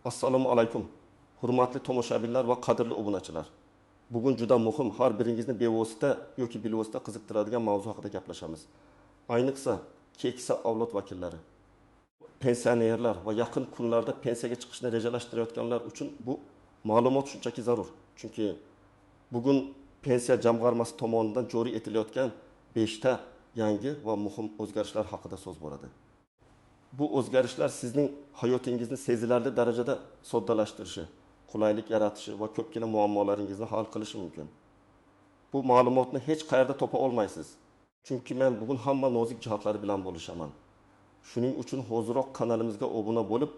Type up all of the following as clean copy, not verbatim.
Assalomu alaykum, hurmatli tomoshabinlar va qadrli obunachilar. Bugun juda muhim, har biringizni bevosita yoki bilvosita qiziqtiradigan mavzu haqida gaplashamiz. Ayniqsa, keksa avlod vakillari, pensionerlar va yaqin kunlarda pensiyaga chiqishni rejalashtirayotganlar uchun bu ma'lumot shunchaki zarur. Chunki bugun pensiya jamg'armasi tomonidan joriy etilayotgan 5 ta yangi va muhim o'zgarishlar haqida so'z boradi. Bu o'zgarishlar sizning hayotingizni sezilarli darajada soddalashtirishi, qulaylik yaratishi va ko'pgina muammolaringizni hal qilishi mumkin. Bu ma'lumotni hech qayerda topa olmaysiz. Chunki men bugun hamma nozik jihatlari bilan bo'lishaman. Shuning uchun hoziroq kanalimizga obuna bo'lib,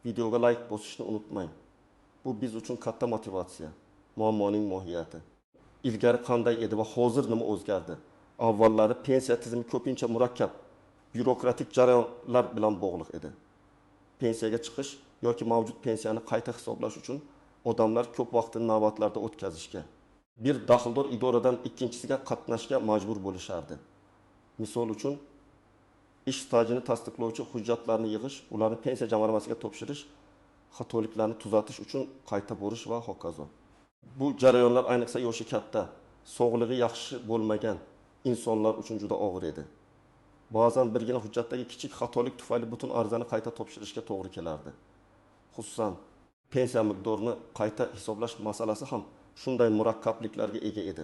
videoga like bosishni unutmang. Bu biz uchun katta motivatsiya. Muammoning mohiyati. Ilgari qanday edi va hozir nima o'zgardi? Avvallari pensiya tizimi ko'pincha murakkab, byurokratik jarayonlar bilan bog'liq edi. Pensiyaga chiqish yoki mavjud pensiyani qayta hisoblash uchun odamlar ko'p vaqtini navbatlarda o'tkazishga, bir daxldor idoradan ikkinchisiga qatnashga majbur bo'lishardi. Misol uchun, ish stajini tasdiqlovchi hujjatlarni yig'ish, ularni pensiya jamg'armasiga topshirish, xatoliklarni tuzatish uchun qayta borish va hokazo. Bu jarayonlar ayniqsa yoshi katta, sog'lig'i yaxshi bo'lmagan insonlar uchun juda og'ir edi. Ba'zan birgina hujjatdagi kichik xatolik tufayli butun arizani qayta topshirishga to'g'ri kelardi. Xususan, pensiya miqdorini qayta hisoblash masalasi ham shunday murakkabliklarga ega edi.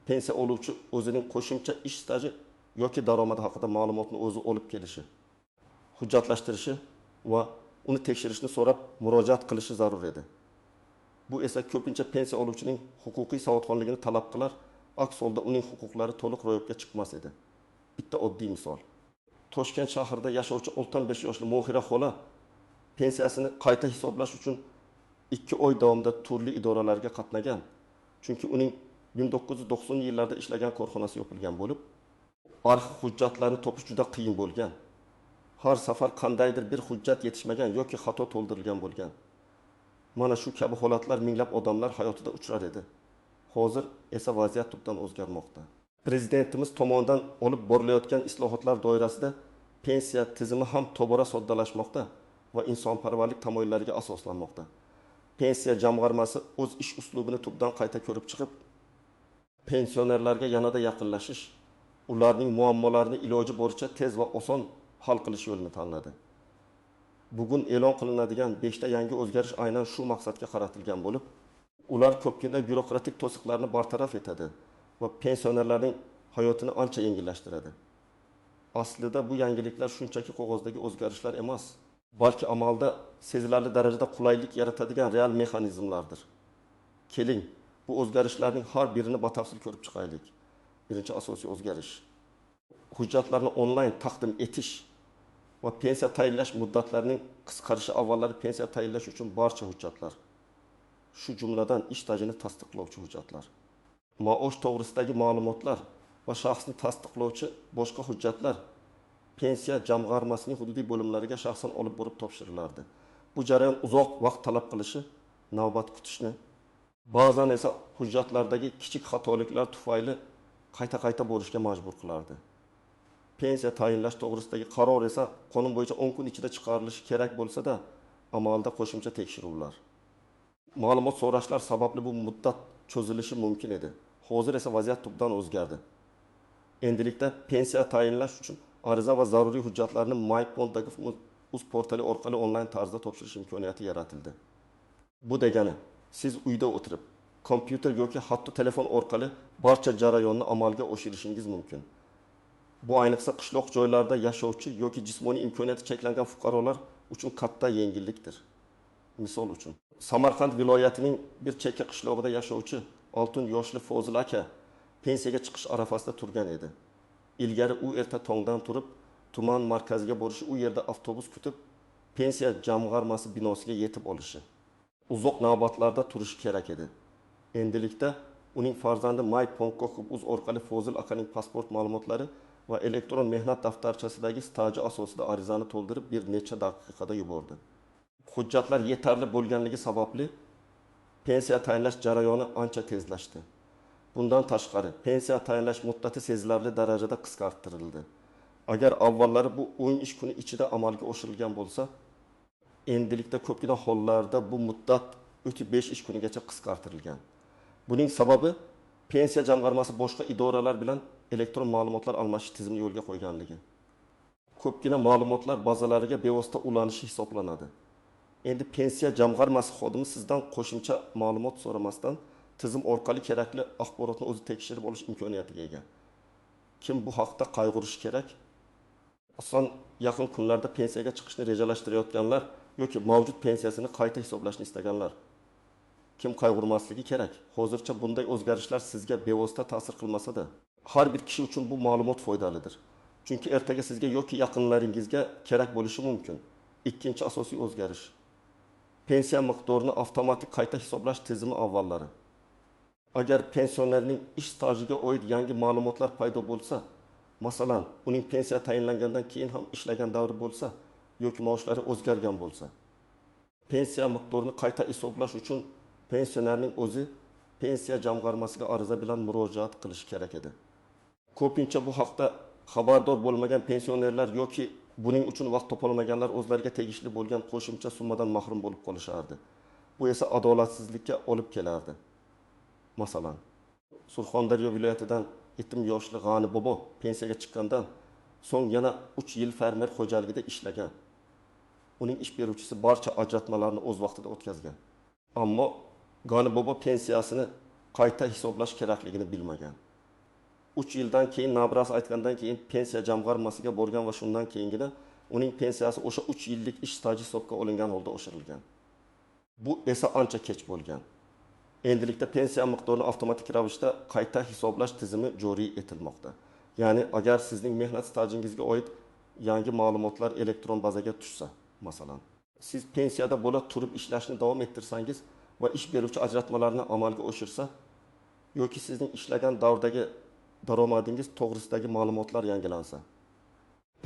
Pensiya oluvchi o'zining qo'shimcha ish staji yoki daromadi haqida ma'lumotni o'zi olib kelishi, hujjatlashtirishi va uni tekshirishni so'rab murojaat qilishi zarur edi. Bu esa ko'pincha pensiya oluvchining huquqiy savodxonligini talab qilar, aks holda uning huquqlari to'liq ro'yobga chiqmas edi. Bitta oddiy misol. Toshkent shahrida yashovchi 65 yoshli Mohira xola pensiyasini qayta hisoblash uchun 2 oy davomida turli idoralarga qatnagan. Chunki uning 1990-yillarda ishlagan korxonasi yopilgan bo'lib, arxiv hujjatlarini topish juda qiyin bo'lgan. Har safar qandaydir bir hujjat yetishmagan yoki xato to'ldirilgan bo'lgan. Mana shu kabi holatlar minglab odamlar hayotida uchrar edi. Hozir esa vaziyat tubdan o'zgarmoqda. Prezidentimiz tomonidan olib borilayotgan islohotlar doirasida pensiya tizimi ham tobora soddalashmoqda va insonparvarlik tamoyillariga asoslanmoqda. Pensiya jamg'armasi o'z ish uslubini tubdan qayta ko'rib chiqib, pensionerlarga yanada yaqinlashish, ularning muammolarini iloji boricha tez va oson hal qilish yo'lini tanladi. Bugun e'lon qilinadigan 5 ta yangi o'zgarish aynan shu maqsadga qaratilgan bo'lib, ular ko'pgina byurokratik to'siqlarni bartaraf etadi va pensionerlarning hayotini ancha yengillashtiradi. Aslida bu yangiliklar shunchaki qog'ozdagi o'zgarishlar emas, balki amalda sezilarli darajada qulaylik yaratadigan real mexanizmlardir. Keling, bu o'zgarishlarning har birini batafsil ko'rib chiqaylik. Birinchi asosiy o'zgarish: hujjatlarni onlayn taqdim etish va pensiya tayinlash muddatlarining qisqarishi. Avvallari pensiya tayinlash uchun barcha hujjatlar, shu jumladan ish stajini tasdiqlovchi hujjatlar, maosh to'g'risidagi ma'lumotlar va shaxsni tasdiqlovchi boshqa hujjatlar pensiya jamg'armasining hududiy bo'limlariga shaxsan olib borib topshirilardi. Bu jarayon uzoq vaqt talab qilishi, navbat kutishni, ba'zan esa hujjatlardagi kichik xatoliklar tufayli qayta-qayta borishga majbur qilardi. Pensiya tayinlash to'g'risidagi qaror esa qonun bo'yicha 10 kun ichida chiqarilishi kerak bo'lsa-da, amalda qo'shimcha tekshiruvlar, ma'lumot so'rashlar sababli bu muddat cho'zilishi mumkin edi. Hozir esa vaziyat tubdan o'zgardi. Endilikda pensiya tayinlash uchun ariza va zaruriy hujjatlarni myPONT.gov.uz portali orqali onlayn tarzda topshirish imkoniyati yaratildi. Bu degani, siz uyda o'tirib, kompyuter yoki hatto telefon orqali barcha jarayonni amalga oshirishingiz mumkin. Bu ayniqsa qishloq joylarda yashovchi yoki jismoniy imkoniyati cheklangan fuqarolar uchun katta yengillikdir. Misol uchun, Samarqand viloyatining bir chekka qishlog'ida yashovchi 6 yoshli Fozil aka pensiyaga chiqish arafasida turgan edi. Ilgari u erta tongdan turib, tuman markaziga borishi, u yerda avtobus kutib, pensiya jamg'armasi binosiga yetib olishi, uzoq navbatlarda turishi kerak edi. Endilikda uning farzandi myPONT.gov.uz orqali Fozil akaning pasport ma'lumotlari va elektron mehnat daftarchasidagi staji asosida arizani to'ldirib, bir necha daqiqada yubordi. Hujjatlar yetarli bo'lganligi sababli pensiya tayinlash jarayoni ancha tezlashdi. Bundan tashqari, pensiya tayinlash muddati sezilarli darajada qisqartirildi. Agar avvallari bu 10 ish kuni ichida amalga oshirilgan bo'lsa, Endilikda ko'pgina hollarda bu muddat 5 ish kunigacha qisqartirilgan. Buning sababi pensiya jamg'armasi boshqa idoralar bilan elektron ma'lumotlar almashish tizimini yo'lga qo'yganligi. Ko'pgina ma'lumotlar bazalariga bevosita ulanishi hisoblanadi. Endi pensiya jamg'armasi xodimi sizdan qo'shimcha ma'lumot so'ramasdan tizim orqali kerakli axborotni o'zi tekshirib olish imkoniyatiga ega. Kim bu haqda qayg'urishi kerak? Asosan yaqin kunlarda pensiyaga chiqishni rejalashtirayotganlar yoki mavjud pensiyasini qayta hisoblashni istaganlar. Kim qayg'urmasligi kerak? Hozircha bunday o'zgarishlar sizga bevosita ta'sir qilmasa-da, har bir kishi uchun bu ma'lumot foydalidir. Chunki ertaga sizga yoki yaqinlaringizga kerak bo'lishi mumkin. Ikkinchi asosiy o'zgarish. Pensiya miqdorini avtomatik qayta hisoblash tizimi avvallari. Agar pensionerning ish stajiga oid yangi ma'lumotlar paydo bo'lsa, masalan, uning pensiya tayinlangandan keyin ham ishlagan davri bo'lsa yoki maoshlari o'zgargan bo'lsa, pensiya miqdorini qayta hisoblash uchun pensionerning o'zi pensiya jamg'armasiga ariza bilan murojaat qilishi kerak edi. Ko'pincha bu haqda xabardor bo'lmagan pensionerlar yoki buning uchun vaqt topolmaganlar o'zlariga tegishli bo'lgan qo'shimcha summadan mahrum bo'lib qolishardi. Bu esa adolatsizlikka olib kelardi. Masalan, Surxondaryo viloyatidan 70 yoshli G'ani bobo pensiyaga chiqqandan so'ng yana 3 yil fermer xo'jaligida ishlagan. Uning ish beruvchisi barcha ajratmalarni o'z vaqtida o'tkazgan. Ammo G'ani bobo pensiyasini qayta hisoblash kerakligini bilmagan. 3 yildan keyin nabirasi aytgandan keyin pensiya jamg'armasiga borgan va shundan keyingina uning pensiyasi o'sha 3 yillik ish staji hisobga olingan holda oshirilgan. Bu esa ancha kech bo'lgan. Endilikda pensiya miqdorini avtomatik ravishda qayta hisoblash tizimi joriy etilmoqda. Ya'ni agar sizning mehnat stajingizga oid yangi ma'lumotlar elektron bazaga tushsa, masalan, siz pensiyada bo'la turib ishlashni davom ettirsangiz va ish beruvchi ajratmalarni amalga oshirsa yoki sizning ishlagan davrdagi daromadingiz to'g'risidagi ma'lumotlar yangilansa,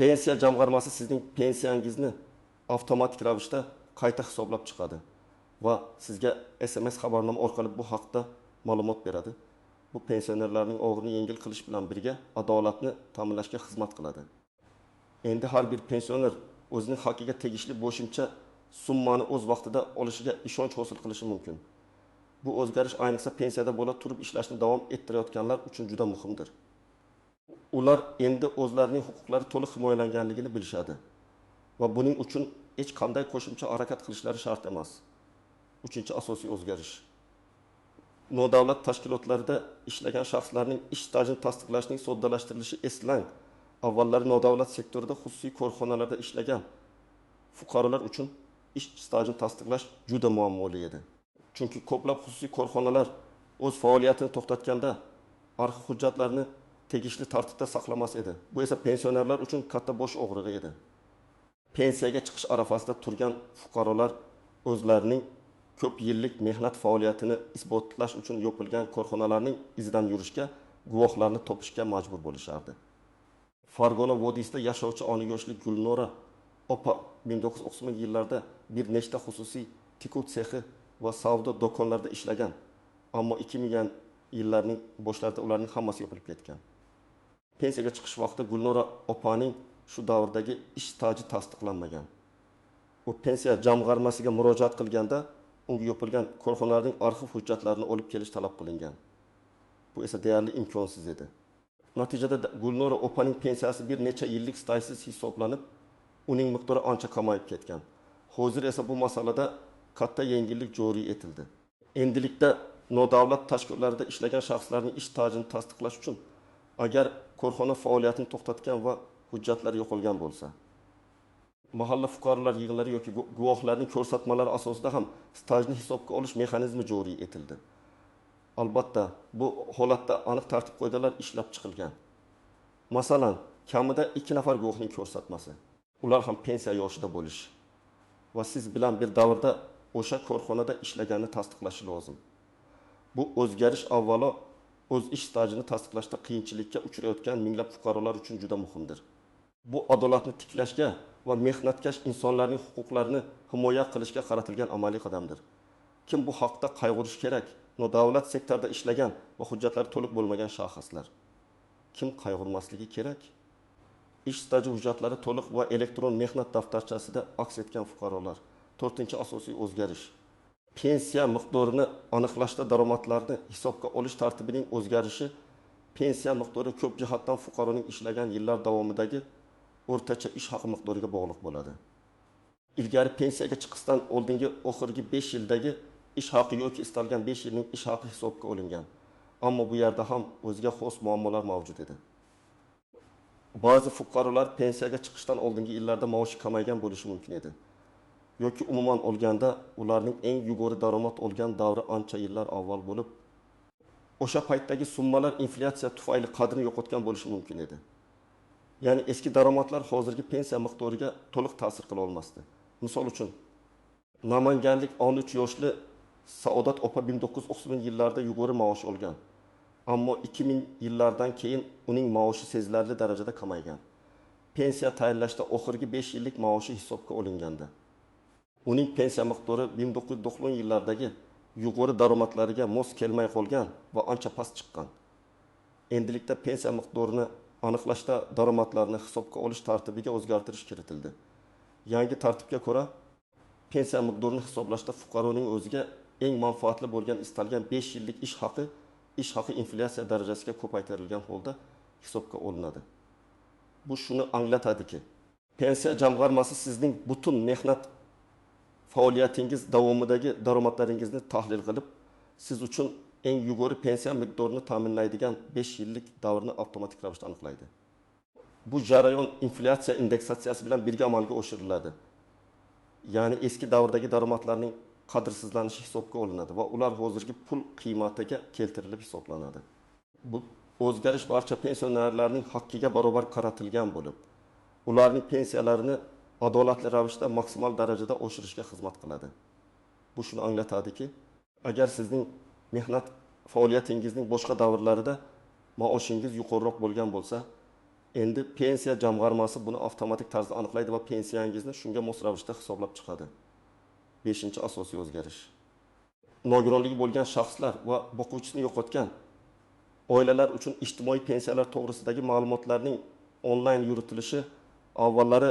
pensiya jamg'armasi sizning pensiyangizni avtomatik ravishda qayta hisoblab chiqadi va sizga SMS xabarnoma orqali bu haqda ma'lumot beradi. Bu pensionerlarning og'irini yengil qilish bilan birga adolatni ta'minlashga xizmat qiladi. Endi har bir pensioner o'zining haqqiga tegishli qo'shimcha summani o'z vaqtida olishiga ishonch hosil qilishi mumkin. Bu o'zgarish ayniqsa pensiyada bo'la turib ishlashni davom ettirayotganlar uchun juda muhimdir. Ular endi o'zlarining huquqlari to'liq himoyalanganligini bilishadi va buning uchun hech qanday qo'shimcha harakat qilishlari shart emas. Uchinchi asosiy o'zgarish. Nodavlat tashkilotlarida ishlagan shaxslarning ish stajini tasdiqlashning soddalashtirilishi eslang. Avvallari nodavlat sektorida xususiy korxonalarda ishlagan fuqarolar uchun ish stajini tasdiqlash juda muammoli edi. Chunki ko'plab xususiy korxonalar o'z faoliyatini to'xtatganda arxiv hujjatlarini tegishli tartibda saqlamas edi. Bu esa pensionerlar uchun katta bosh og'rig'i edi. Pensiyaga chiqish arafasida turgan fuqarolar o'zlarining ko'p yillik mehnat faoliyatini isbotlash uchun yopilgan korxonalarning izidan yurishga, guvohlarni topishga majbur bo'lishardi. Farg'ona vodiysida yashovchi ona yoshli Gulnora opa 1990-yillarda bir nechta xususiy tikuv sexi va savdo do'konlarida ishlagan, ammo 2000-yillarning boshlarida ularning hammasi yopilib ketgan. Pensiyaga chiqish vaqtida Gulnora opaning shu davrdagi ish staji tasdiqlanmagan. U pensiya jamg'armasiga murojaat qilganda unga yopilgan korxonalarning arxiv hujjatlarini olib kelish talab qilingan. Bu esa deyarli imkonsiz edi. Natijada Gulnora opaning pensiyasi bir necha yillik stajsiz hisoblanib, uning miqdori ancha kamayib ketgan. Hozir esa bu masalada katta yengillik joriy etildi. Endilikda nodavlat tashkilotlarida ishlagan shaxslarning ish stajini tasdiqlash uchun agar korxona faoliyatini to'xtatgan va hujjatlar yo'qolgan bo'lsa, mahalla fuqarolar yig'inlari yoki guvohlarning ko'rsatmalari asosida ham stajni hisobga olish mexanizmi joriy etildi. Albatta, bu holatda aniq tartib qoidalar ishlab chiqilgan. Masalan, kamida 2 nafar guvohning ko'rsatmasi, ular ham pensiya yoshida bo'lishi va siz bilan bir davrda o'sha korxonada ishlaganini tasdiqlashi lozim. Bu o'zgarish avvalo o'z ish stajini tasdiqlashda qiyinchilikka uchrayotgan minglab fuqarolar uchun juda muhimdir. Bu adolatni tiklashga va mehnatkash insonlarning huquqlarini himoya qilishga qaratilgan amaliy qadamdir. Kim bu haqda qayg'urishi kerak? Nodavlat sektorda ishlagan va hujjatlari to'liq bo'lmagan shaxslar. Kim qayg'urmasligi kerak? Ish staji hujjatlari to'liq va elektron mehnat daftarchasida aks etgan fuqarolar, To'rtinchi asosiy o'zgarish. Pensiya miqdorini aniqlashda daromadlarni hisobga olish tartibining o'zgarishi pensiya miqdori ko'p jihatdan fuqaroning ishlagan yillar davomidagi o'rtacha ish haqi miqdoriga bog'liq bo'ladi. Ilgari pensiyaga chiqishdan oldingi oxirgi 5 yildagi ish haqi yoki istalgan 5 yilning ish haqi hisobga olingan. Ammo bu yerda ham o'ziga xos muammolar mavjud edi. Ba'zi fuqarolar pensiyaga chiqishdan oldingi yillarda maoshi kamaygan bo'lishi mumkin edi. Yoki umuman olganda ularning eng yuqori daromad olgan davri ancha yillar avval bo'lib, o'sha paytdagi summalar inflyatsiya tufayli qadrini yo'qotgan bo'lishi mumkin edi. Ya'ni eski daromadlar hozirgi pensiya miqdoriga to'liq ta'sir qila olmasdi. Misol uchun, namanganlik 13 yoshli Saodat opa 1990 yillarda yuqori maosh olgan. Ammo 2000 yillardan keyin uning maoshi sezilarli darajada kamaygan. Pensiya tayinlashda oxirgi 5 yillik maoshi hisobga olinganda uning pensiya miqdori 1990 yillardagi yuqori daromadlariga mos kelmay qolgan va ancha past chiqqan. Endilikda pensiya miqdorini aniqlashda daromadlarni hisobga olish tartibiga o'zgartirish kiritildi. Yangi tartibga ko'ra, pensiya miqdorini hisoblashda fuqaroning o'ziga eng manfaatli bo'lgan istalgan 5 yillik ish haqi inflyatsiya darajasiga ko'paytirilgan holda hisobga olinadi. Bu shuni anglatadiki, pensiya jamg'armasi sizning butun mehnat faoliyatingiz davomidagi daromadlaringizni tahlil qilib, siz uchun eng yuqori pensiya miqdorini ta'minlaydigan 5 yillik davrni avtomatik ravishda aniqlaydi. Bu jarayon inflyatsiya indeksatsiyasi bilan birga amalga oshiriladi. Ya'ni eski davrdagi daromadlarning qadrsizlanishi hisobga olinadi va ular hozirgi pul qiymatiga keltirilib hisoblanadi. Bu o'zgarish barcha pensionerlarning haqqiga barobar qaratilgan bo'lib, ularning pensiyalarini adolatli ravishda maksimal darajada oshirishga xizmat qiladi. Bu shuni anglatadiki, agar sizning mehnat faoliyatingizning boshqa davrlarida maoshingiz yuqoriroq bo'lgan bo'lsa, endi pensiya jamg'armasi buni avtomatik tarzda aniqlaydi va pensiyangizni shunga mos ravishda hisoblab chiqadi. 5-asosiy o'zgarish. Nogironligi bo'lgan shaxslar va boquvchisini yo'qotgan oilalar uchun ijtimoiy pensiyalar to'g'risidagi ma'lumotlarning onlayn yuritilishi avvallari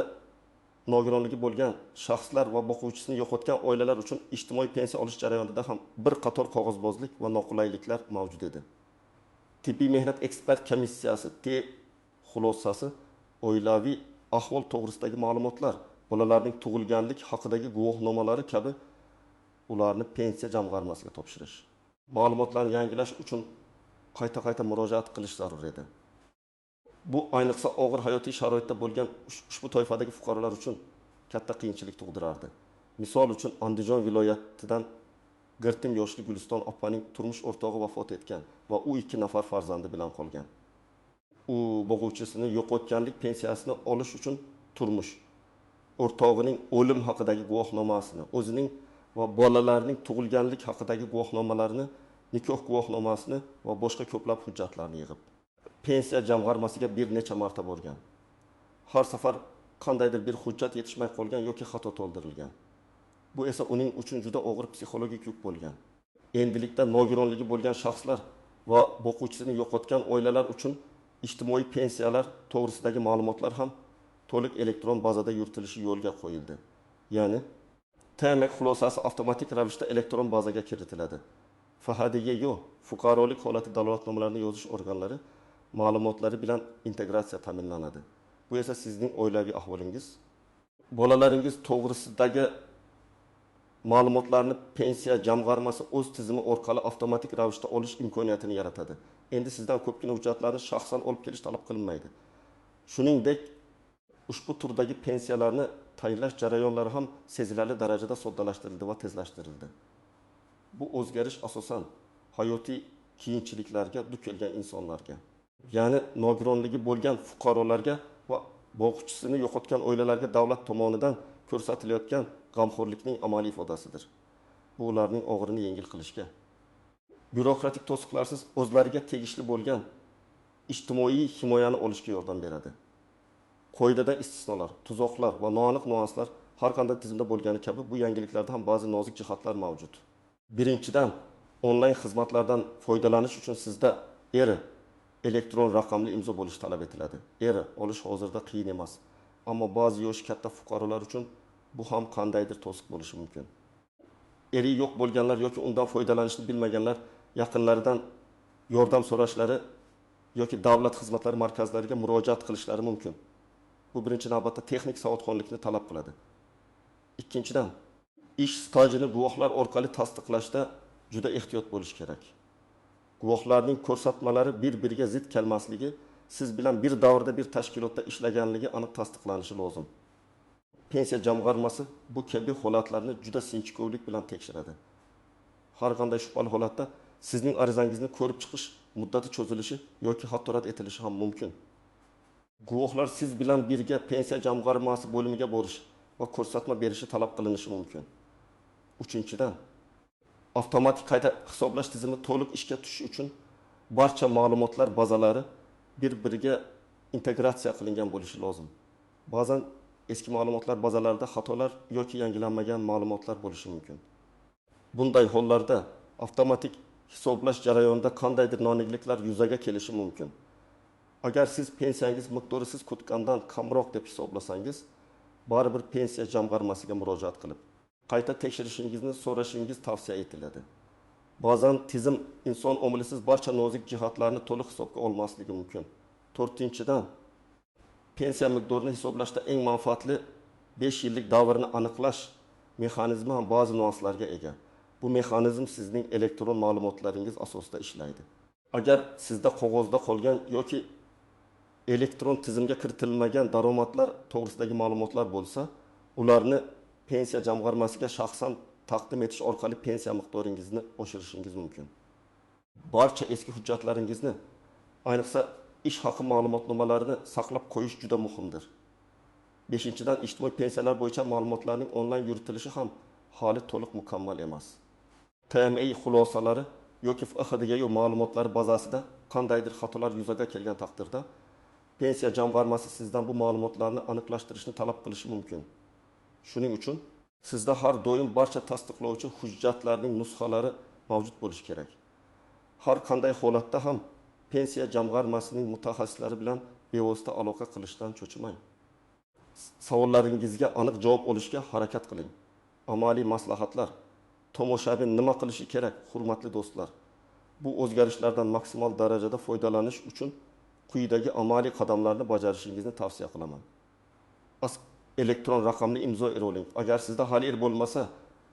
nogironligi bo'lgan shaxslar va boquvchisini yo'qotgan oilalar uchun ijtimoiy pensiya olish jarayonida ham bir qator qog'ozbozlik va noqulayliklar mavjud edi. Tibbiy mehnat ekspert komissiyasi T xulosasi oilaviy ahvol to'g'risidagi ma'lumotlar, bolalarning tug'ilganlik haqidagi guvohnomalari kabi ularni pensiya jamg'armasiga topshirish. Ma'lumotlarni yangilash uchun qayta-qayta murojaat qilish zarur edi. Bu ayniqsa og'ir hayotiy sharoitda bo'lgan ushbu toifadagi fuqarolar uchun katta qiyinchilik tug'dirardi. Misol uchun, Andijon viloyatidan Girtim yoshli Guliston opaning turmush o'rtog'i vafot etgan va u 2 nafar farzandi bilan qolgan. U boquvchisini yo'qotganlik pensiyasini olish uchun turmush o'rtog'ining o'lim haqidagi guvohnomasini, o'zining va bolalarining tug'ilganlik haqidagi guvohnomalarini, nikoh guvohnomasini va boshqa ko'plab hujjatlarni yig'ib pensiya jamg'armasiga bir necha marta borgan. Har safar qandaydir bir hujjat yetishmay qolgan yoki xato to'ldirilgan. Bu esa uning uchun juda og'ir psixologik yuk bo'lgan. Endilikda nogironligi bo'lgan shaxslar va boquvchisini yo'qotgan oilalar uchun ijtimoiy pensiyalar to'g'risidagi ma'lumotlar ham to'liq elektron bazada yuritilishi yo'lga qo'yildi. Ya'ni TMK xulosasi avtomatik ravishda elektron bazaga kiritiladi. FHDYO fuqarolik holati dalolatnomalarini yozish organlari ma'lumotlari bilan integratsiya ta'minlanadi. Bu esa sizning oilaviy ahvolingiz, bolalaringiz to'g'risidagi ma'lumotlarni pensiya jamg'armasi o'z tizimi orqali avtomatik ravishda olish imkoniyatini yaratadi. Endi sizdan ko'pgina hujjatlarni shaxsan olib kelish talab qilinmaydi. Shuningdek, ushbu turdagi pensiyalarni tayinlash jarayonlari ham sezilarli darajada soddalashtirildi va tezlashtirildi. Bu o'zgarish asosan hayotiy qiyinchiliklarga duch kelgan insonlarga, ya'ni nogironligi bo'lgan fuqarolarga va boquvchisini yo'qotgan oilalarga davlat tomonidan ko'rsatilayotgan g'amxo'rlikning amaliy ifodasidir. Bu ularning og'irini yengil qilishga, byurokratik to'siqlarsiz o'zlariga tegishli bo'lgan ijtimoiy himoyani olishga yordam beradi. Qoidadan istisnolar, tuzoqlar va noaniq nuanslar har qanday tizimda bo'lgani kabi bu yangiliklarda ham ba'zi nozik jihatlar mavjud. Birinchidan, onlayn xizmatlardan foydalanish uchun sizda ERI elektron raqamli imzo bo'lishi talab etiladi. ERI olish hozirda qiyin emas, ammo ba'zi yoshi katta fuqarolar uchun Bu ham qandaydir to'siq bo'lishi mumkin. Eri yo'q bo'lganlar yoki undan foydalanishni bilmaganlar yaqinlaridan yordam so'rashlari yoki davlat xizmatlari markazlariga murojaat qilishlari mumkin. Bu birinchi navbatda texnik savodxonlikni talab qiladi. Ikkinchidan, ish stajini guvohlar orqali tasdiqlashda juda ehtiyot bo'lish kerak. Guvohlarning ko'rsatmalari bir-biriga zid kelmasligi, siz bilan bir davrda bir tashkilotda ishlaganligi aniq tasdiqlanishi lozim. Pensiya jamg'armasi bu kabi holatlarni juda sinchkovlik bilan tekshiradi. Har qanday shubhali holatda sizning arizangizni ko'rib chiqish muddati cho'zilishi yoki hatto rad etilishi ham mumkin. Guvohlar siz bilan birga pensiya jamg'armasi bo'limiga borish va ko'rsatma berishi talab qilinishi mumkin. Uchinchidan, avtomatik qayta hisoblash tizimi to'liq ishga tushishi uchun barcha ma'lumotlar bazalari bir-biriga integratsiya qilingan bo'lishi lozim. Ba'zan eski ma'lumotlar bazalarida xatolar yoki yangilanmagan ma'lumotlar bo'lishi mumkin. Bunday hollarda avtomatik hisoblash jarayonida qandaydir noaniqliklar yuzaga kelishi mumkin. Agar siz pensiyangiz miqdori siz kutgandan kamroq deb hisoblasangiz, baribir pensiya jamg'armasiga murojaat qilib, qayta tekshirishingizni so'rashingiz tavsiya etiladi. Ba'zan tizim inson omilisiz barcha nozik jihatlarni to'liq hisobga olmasligi mumkin. To'rtinchidan, pensiya miqdorini hisoblashda eng manfaatli 5 yillik davrni aniqlash mexanizmi ham ba'zi nuanslarga ega. Bu mexanizm sizning elektron ma'lumotlaringiz asosida ishlaydi. Agar sizda qog'ozda qolgan yoki elektron tizimga kiritilmagan daromadlar to'g'risidagi ma'lumotlar bo'lsa, ularni pensiya jamg'armasiga shaxsan taqdim etish orqali pensiya miqdoringizni oshirishingiz mumkin. Barcha eski hujjatlaringizni, ayniqsa ish haqi ma'lumotnomalarini saqlab qo'yish juda muhimdir. Beshinchidan, ijtimoiy pensiyalar bo'yicha ma'lumotlarning onlayn yuritilishi ham hali to'liq mukammal emas. TMI xulosalari yoki FHDGU ma'lumotlari bazasida qandaydir xatolar yuzaga kelgan taqdirda pensiya jamg'armasi sizdan bu ma'lumotlarni aniqlashtirishni talab qilishi mumkin. Shuning uchun sizda har doim barcha tasdiqlovchi hujjatlarning nusxalari mavjud bo'lishi kerak. Har qanday holatda ham pensiya jamg'armasining mutaxassislari bilan bevosita aloqa qilishdan cho'chimang. Savollaringizga aniq javob olishga harakat qiling. Amaliy maslahatlar. Tomoshabin nima qilishi kerak, hurmatli do'stlar? Bu o'zgarishlardan maksimal darajada foydalanish uchun quyidagi amaliy qadamlarni bajarishingizni tavsiya qilaman. Elektron raqamli imzo oling. Agar sizda hali bo'lmasa,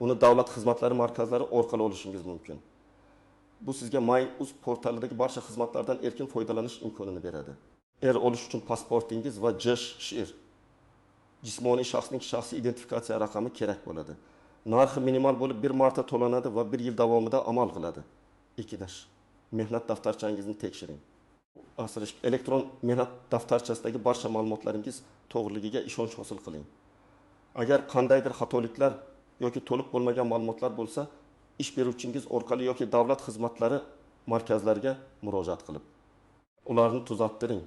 uni davlat xizmatlari markazlari orqali olishingiz mumkin. Bu sizga My.uz portalidagi barcha xizmatlardan erkin foydalanish imkonini beradi. Olish uchun pasportingiz va JSHR jismoniy shaxsning shaxsiy identifikatsiya raqami kerak bo'ladi. Narxi minimal bo'lib bir marta to'lanadi va 1 yil davomida amal qiladi. 2. Mehnat daftarchangizni tekshiring. Elektron mehnat daftarchasidagi barcha ma'lumotlaringiz to'g'riligiga ishonch hosil qiling. Agar qandaydir xatoliklar yoki to'liq bo'lmagan ma'lumotlar bo'lsa, ish beruvchingiz orqali yoki davlat xizmatlari markazlariga murojaat qilib, ularni tuzattiring.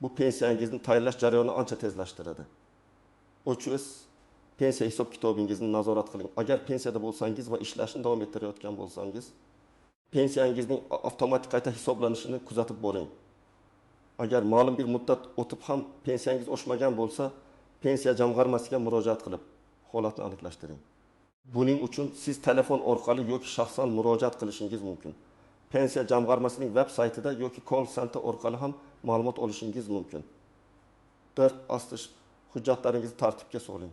Bu pensiyangizni tayinlash jarayonini ancha tezlashtiradi. 3. Pensiya hisob kitobingizni nazorat qiling. Agar pensiyada bo'lsangiz va ishlashni davom ettirayotgan bo'lsangiz, pensiyangizning avtomatik qayta hisoblanishini kuzatib boring. Agar ma'lum bir muddat o'tib ham pensiyangiz oshmagan bo'lsa, pensiya jamg'armasiga murojaat qilib, holatni aniqlashtiring. Buning uchun siz telefon orqali yoki shaxsan murojaat qilishingiz mumkin. Pensiya jamg'armasining veb saytida yoki call center orqali ham ma'lumot olishingiz mumkin. 4. Hujjatlaringizni tartibga soling.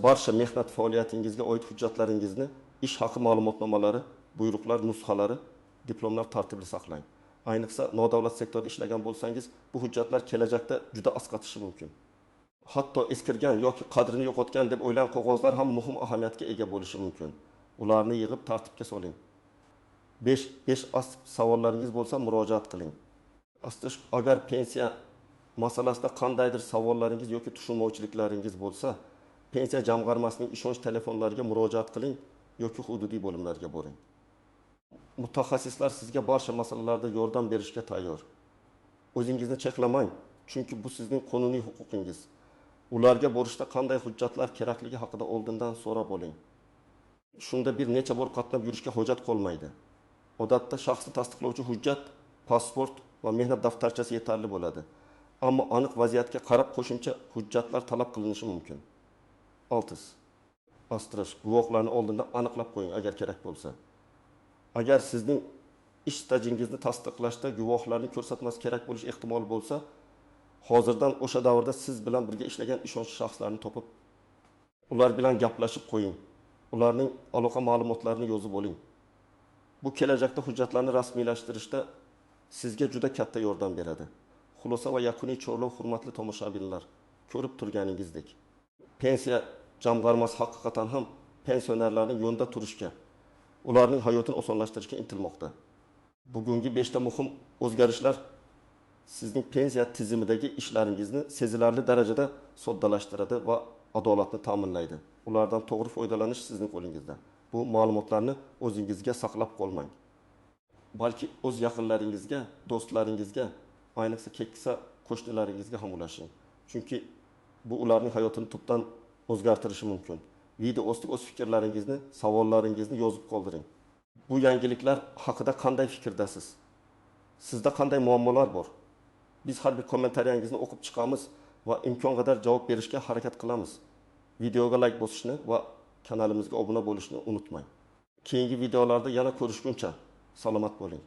Barcha mehnat faoliyatingizga oid hujjatlaringizni, ish haqi ma'lumotnomalari, buyruqlar nusxalari, diplomlar tartibli saqlang. Ayniqsa nodavlat sektorida ishlagan bo'lsangiz, bu hujjatlar kelajakda juda asqatishi mumkin. Hatto eskirgan yoki qadrini yo'qotgan deb o'ylagan qog'ozlar ham muhim ahamiyatga ega bo'lishi mumkin. Ularni yig'ib tartibga soling. 5 savollaringiz bo'lsa murojaat qiling. Agar pensiya masalasida qandaydir savollaringiz yoki tushunmovchiliklaringiz bo'lsa, pensiya jamg'armasining ishonch telefonlariga murojaat qiling yoki hududiy bo'limlarga boring. Mutaxassislar sizga barcha masalalarda yordam berishga tayyor. O'zingizni cheklamang, chunki bu sizning qonuniy huquqingiz. Ularga borishda qanday hujjatlar kerakligi haqida oldindan so'rab oling. Shunda bir necha bor qatnab yurishga hojat qolmaydi. Odatda shaxsni tasdiqlovchi hujjat, pasport va mehnat daftarchasi yetarli bo'ladi. Ammo aniq vaziyatga qarab qo'shimcha hujjatlar talab qilinishi mumkin. Oltisi, bostirish, guvohlarni oldindan aniqlab qo'ying agar kerak bo'lsa. Agar sizning ish stajingizni tasdiqlashda guvohlarning ko'rsatmasi kerak bo'lish ehtimoli bo'lsa, hozirdan o'sha davrda siz bilan birga ishlagan ishonchli shaxslarni topib, ular bilan gaplashib qo'ying. Ularning aloqa ma'lumotlarini yozib oling. Bu kelajakda hujjatlarni rasmiylashtirishda sizga juda katta yordam beradi. Xulosa va yakuniy chorlov, hurmatli tomoshabinlar, ko'rib turganingizdek, pensiya jamg'armasi haqiqatan ham pensionerlarning yo'nda turishga, ularning hayotini osonlashtirishga intilmoqda. Bugungi 5 ta muhim o'zgarishlar sizning pensiya tizimidagi ishlaringizni sezilarli darajada soddalashtiradi va adolatni ta'minlaydi. Ulardan to'g'ri foydalanish sizning qo'lingizda. Bu ma'lumotlarni o'zingizga saqlab qolmang. Balki o'z yaqinlaringizga, do'stlaringizga, ayniqsa keksa qo'shnilaringizga ham ulashing. Chunki bu ularning hayotini tubdan o'zgartirishi mumkin. Video ostiga o'z fikrlaringizni, savollaringizni yozib qoldiring. Bu yangiliklar haqida qanday fikirdasiz? Sizda qanday muammolar bor? Biz har bir kommentariyangizni o'qib chiqamiz va imkon qadar javob berishga harakat qilamiz. Videoga like bosishni va kanalimizga obuna bo'lishni unutmang. Keyingi videolarda yana ko'rishguncha salomat bo'ling.